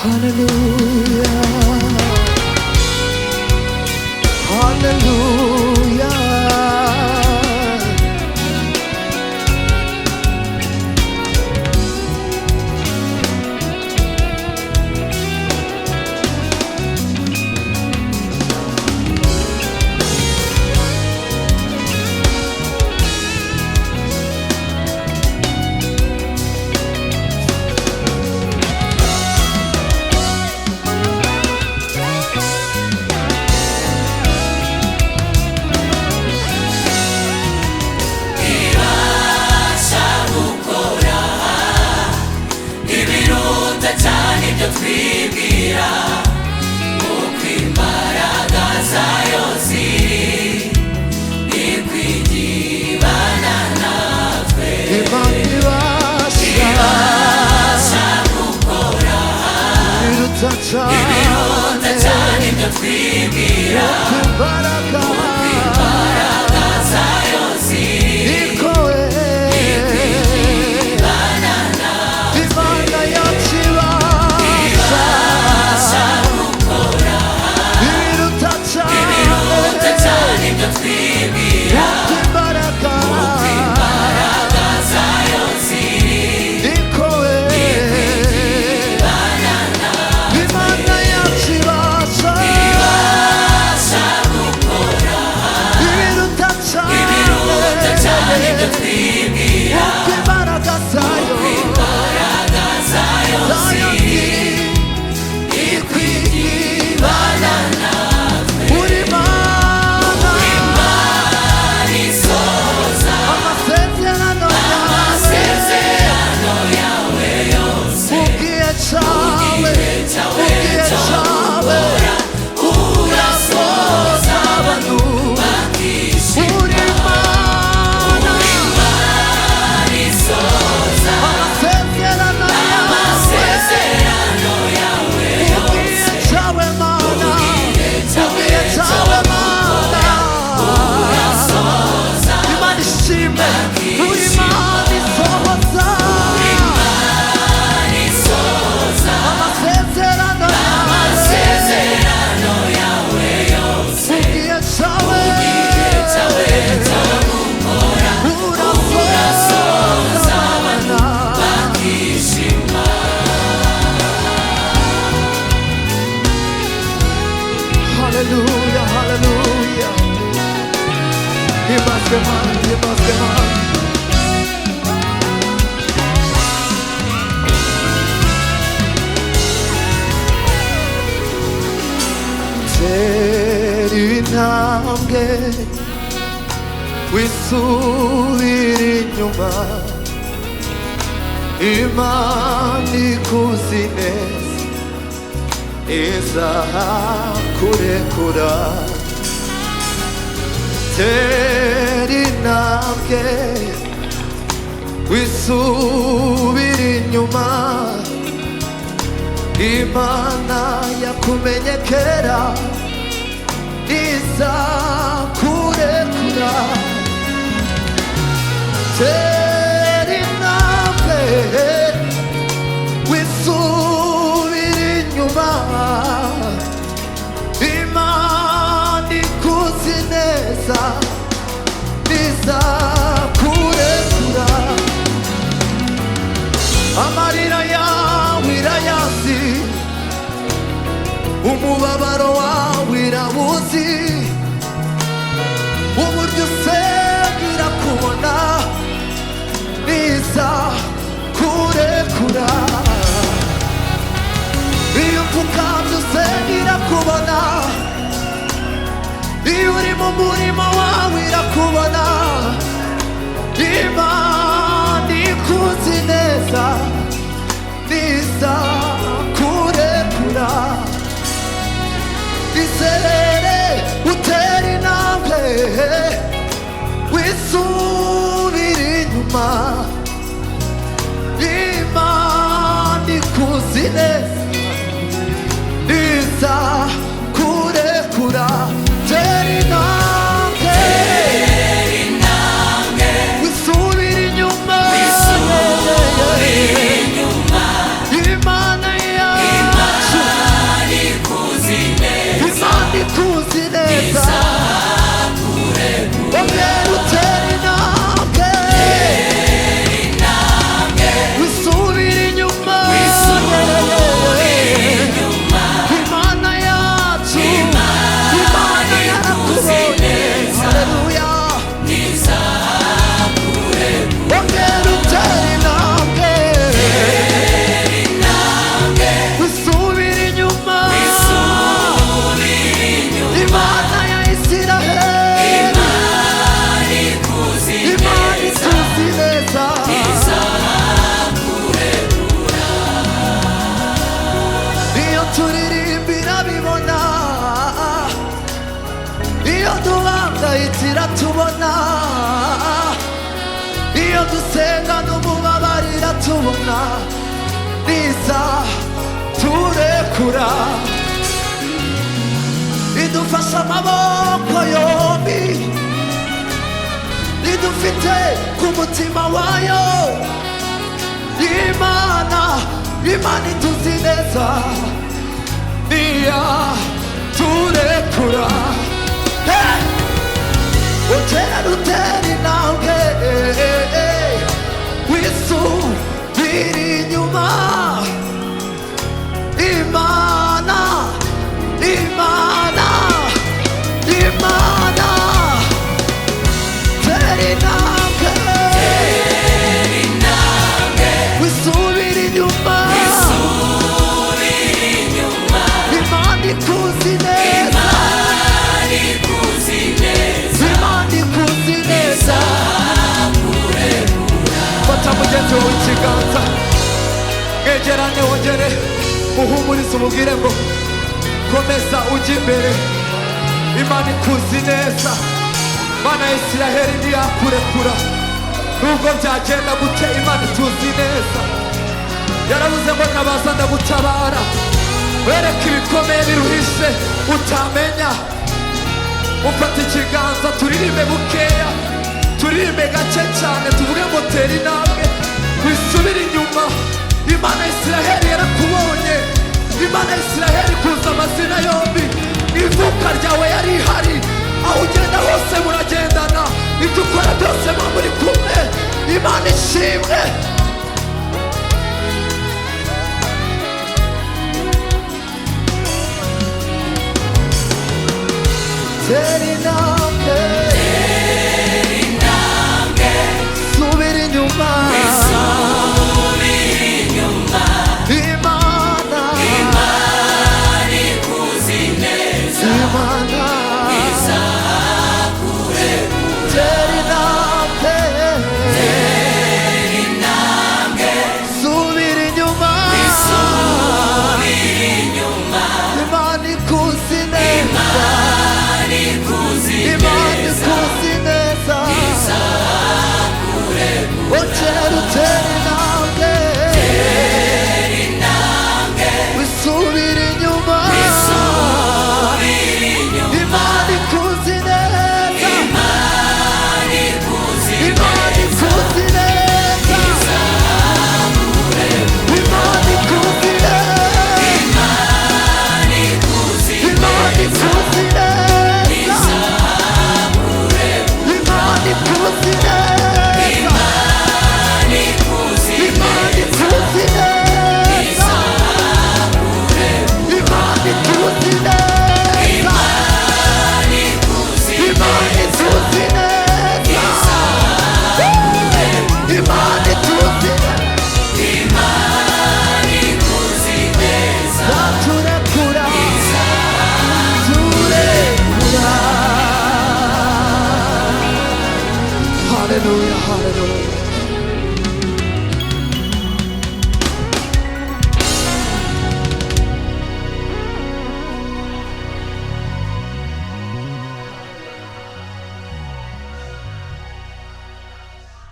Hallelujah. Hallelujah. Ibasha gukora ibiruta cyane ibyo twibwira, kuko imbaraga zayo ziri ikwigibana natwe. Imana ibasha Ibasha gukora ibiruta ibiruta cyane cyane ibyo twibwira, imbaraga imbaraga zayo ziri ikowe ikwigibana natwe. Imana yacu ibasha Ibasha gukora ibiruta ibiruta cyane cyane ibyo twibwira, imbaraga imbaraga zayo ziri ikowe ikwigibana natwe. Imana yacu ibasha Ibasha gukora ibiruta ibiruta cyane ibyo cyane twibwira, imbaraga zayo imbaraga zayo zayo ziri ziri ikwigibana natwe. uri Mana Imana isohoza amasezerano yawe amasezerano yawe yose, ugiye cyawe igihe cyawe ugiye cyo cyawe gukora urasohoza abantu bakishima. uri Mana Imana isohoza amasezerano yawe amasezerano yawe ugiye yose, cyawe Mana igihe cyawe ugiye cyo cyawe Mana urasohoza Imana ishimwe uri Mana isohoza Imana isohoza amasezerano yawe amasezerano yawe yose, ugiye cyawe igihe cyawe cyo gukora urasohoza Mana bakishima. Hallelujah, hallelujah. Himbazwe Mana, himbazwe Mana. Tera intambwe wisubira inyuma Imana ikuzi neza izakurekura tera intambwe wisubira inyuma Imana yakumenye kera izakurekura tera intambwe wisubira inyuma Imana ikuzi neza izakurekura amarira yawe irayazi umubabaro wawe irawuzi uburyo usenga irakubona izakurekura iyo upfukamye usenga irakubona iyo uri mu murimo wawe irakubona Imana ikuzi neza izakurekura izere utera intambwe wisubira inyuma Imana ikuzi neza izakurekura tera intambwe Intambwe wisubira niza turekura idufashe amaboko yombi idufite ku mutima wayo Imana Imana ituzi neza niya turekura. Hey! Utera utera intambwe wisubira inyuma Imana Imana Imana tera intambwe wisubira inyuma Imana ikuzi neza Imana ikuzi neza. Fata mugenzi wawe ikiganza mwegerane wongere muhumurize umubwire ngo komeza ujye imbere Imana ikuzi neza. Mana ya Isiraheli ntiyakurekura nubwo byagenda gute. Imana ituzi neza. Yaravuze ngo nabaza ndagutabara wereke ibikomeye biruhishe utamenya. Ufata ikiganza turirimbe bukeya turirimbe gake cyane tuvuge ngo tera intambwe wisubire inyuma. Imana ya Isiraheli yarakubonye. Imana ya Isiraheli ikuza amazina yombi. Ivuka ryawe yari ihari. Aho ugenda hose muragendana. Ibyo ukora byose muba muri kumwe. Imana ishimwe.